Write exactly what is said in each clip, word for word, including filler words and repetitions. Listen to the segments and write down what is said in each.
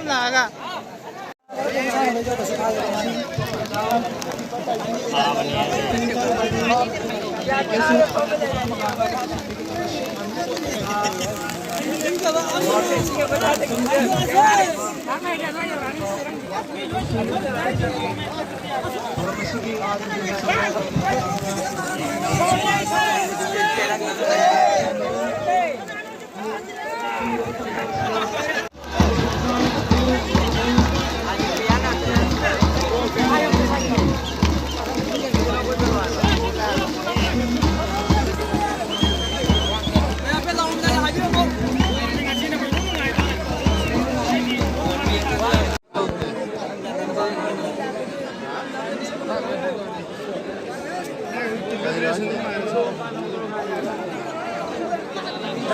ꯂꯥꯛꯑꯒ꯫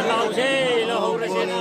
ꯂꯥꯎꯁꯦ, ꯂꯧꯍꯧꯔꯁꯦꯅ꯫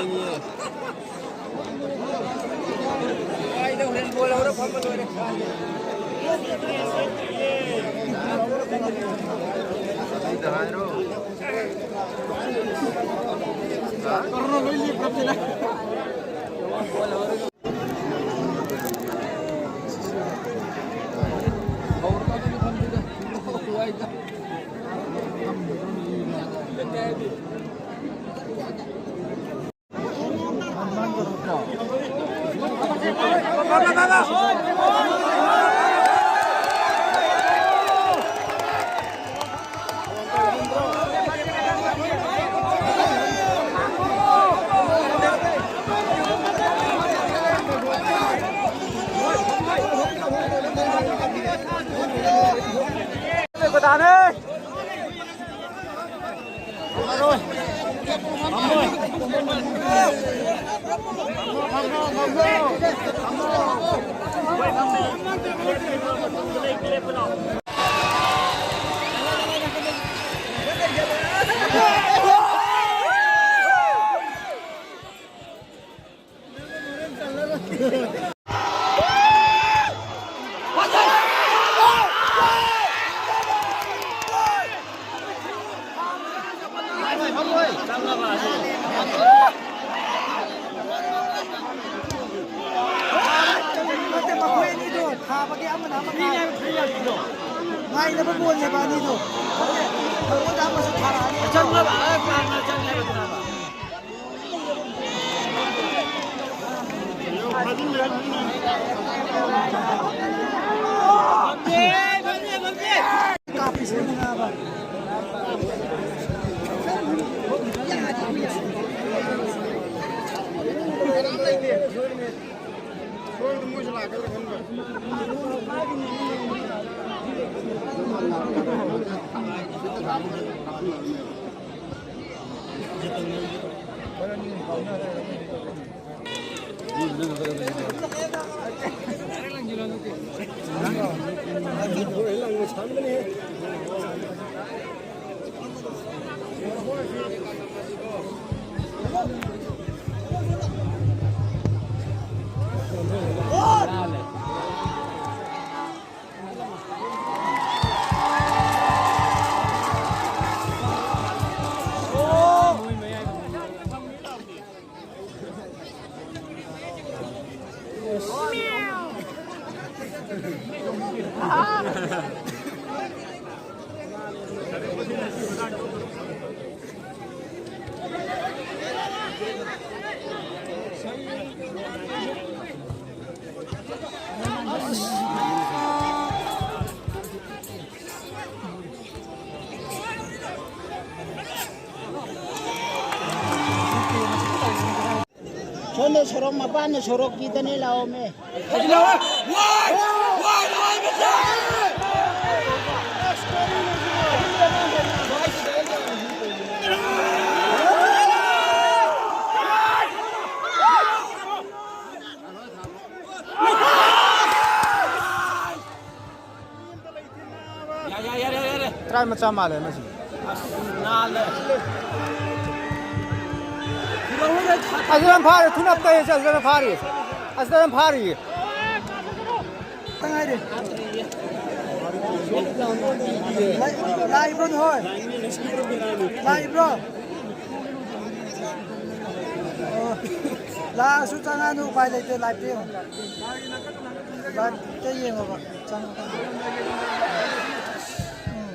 ꯊꯥꯕꯒꯤ ꯑꯃꯅ ꯑꯃ ꯉꯥꯏ-, ꯉꯥꯏꯅꯕ ꯕꯣꯜꯅꯦꯕ ꯑꯅꯤꯗꯣ꯫ ꯊꯃꯣꯏꯗ ꯑꯃꯁꯨ ꯊꯥꯔꯛꯑꯅꯤ꯫ ꯑꯆꯝꯕ, ꯑ, ꯄꯥꯝꯅ ꯆꯪꯉꯦ ꯍꯥꯏꯕꯗꯨꯅꯦꯕ꯫ ꯀꯥꯞꯄꯤꯁꯤꯅ ꯉꯥꯕ꯫ ꯁꯣꯝꯗ ꯁꯣꯔꯣꯛ ꯃꯄꯥꯟꯗ ꯁꯣꯔꯣꯛꯀꯤꯗꯅꯦ ꯂꯥꯛꯑꯣꯃꯦ꯫ ꯌꯥ, ꯌꯥ, ꯌꯥꯔꯦ, ꯌꯥꯔꯦ꯫ ꯇ꯭ꯔꯥꯏ ꯃꯆꯥ ꯃꯥꯜꯂꯦ ꯃꯁꯤ꯫ ꯑꯁ, ꯅꯥꯜꯂꯦ꯫ ꯑꯁꯤꯗ ꯌꯥꯝ ꯐꯥꯔꯦ, ꯊꯨꯅꯞ ꯇꯧꯔꯤꯁꯦ, ꯑꯁꯤꯗ ꯌꯥꯝ ꯐꯥꯔꯤ꯫ ꯑꯁꯤꯗ ꯌꯥꯝ ꯐꯥꯔꯤ꯫ ꯉꯥꯏꯔꯦ꯫ ꯂꯥꯛ-, ꯂꯥꯛꯏꯕ꯭ꯔꯣ ꯅꯈꯣꯏ? ꯂꯥꯛꯏꯕ꯭ꯔꯣ? ꯑꯣ, ꯂꯥꯛꯑꯁꯨ ꯆꯪꯉꯛꯑꯅꯨ, ꯎꯄꯥꯏ ꯂꯩꯇꯦ, ꯂꯥꯏꯞꯇ ꯌꯦꯡꯉꯣ꯫ ꯂꯥꯏꯠꯇ ꯌꯦꯡꯉꯣꯕ, ꯆꯪꯉꯛꯄꯗ꯫ ꯎꯝ꯫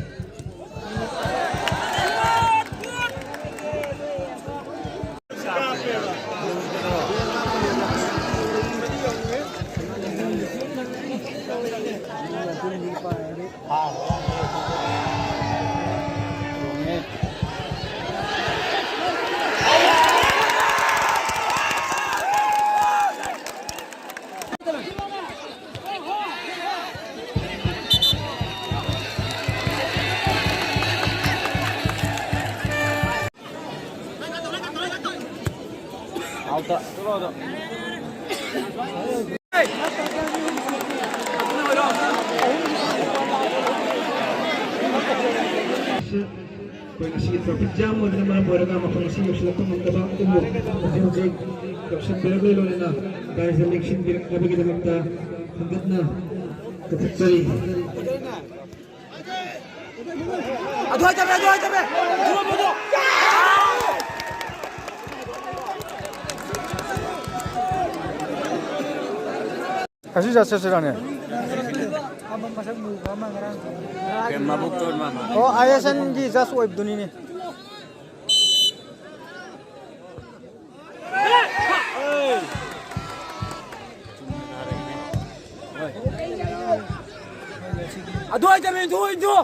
ꯑꯩꯈꯣꯏ ꯉꯁꯤꯒꯤ traffic jam ꯑꯣꯏꯕꯅ ꯃꯔꯝ ꯑꯣꯏꯔꯒ ꯃꯐꯝ ꯑꯁꯤ ꯌꯧꯁꯤꯜꯂꯛꯄ ꯉꯝꯗꯕ ꯑꯗꯨꯕꯨ ꯍꯧꯖꯤꯛ ꯍꯧꯖꯤꯛ ꯌꯧꯁꯤꯟꯕꯤꯔꯛꯂꯦ, ꯂꯣꯏꯅꯅ ꯒꯥꯔꯤꯁꯤꯗ ꯂꯦꯡꯁꯤꯟꯕꯤꯔꯛꯅꯕꯒꯤꯗꯃꯛꯇ ꯍꯟꯒꯠꯅ ꯀꯠꯊꯣꯛꯆꯔꯤ꯫ ꯑꯗꯨ ꯍꯥꯏꯇꯥꯔꯦ, ꯑꯗꯨ ꯍꯥꯏꯇꯥꯔꯦ꯫ ꯉꯁꯤ ꯆꯠꯁꯤꯔꯥꯅꯦ? ꯑꯣ, ꯑꯥꯏ ꯑꯦꯁ ꯑꯦꯟꯒꯤ ꯖꯁ ꯑꯣꯏꯕꯗꯨꯅꯤꯅꯦ꯫ ꯑꯗꯨ ꯍꯥꯏꯇꯕꯅꯤ, ꯏꯟꯊꯨ, ꯏꯟꯊꯨ꯫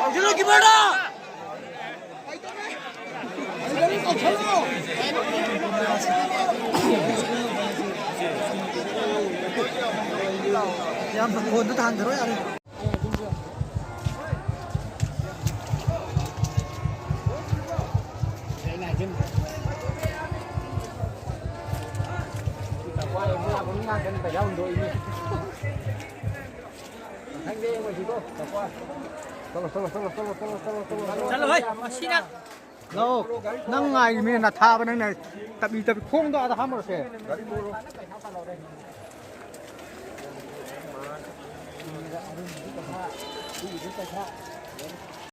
ꯀꯧꯁꯤꯜꯂꯨ, ꯀꯤꯄꯔꯗꯣ꯫ ꯌꯥꯝ ꯐꯣꯟꯗꯣ ꯊꯥꯡꯗꯔꯣ ꯌꯥꯔꯦ꯫ ꯆꯠꯂꯣ ꯍꯦ, ꯃꯁꯤꯅ꯫ ꯂꯥꯛꯑꯣ꯫ ꯅꯪ ꯉꯥꯏꯔꯤꯃꯤꯅ ꯅꯊꯥꯕ ꯅꯪꯅ ꯇꯞꯂꯤ ꯇꯞꯂꯤ ꯈꯣꯡꯗꯣ ꯑꯥꯗ ꯍꯥꯝꯃꯨꯔꯁꯦ꯫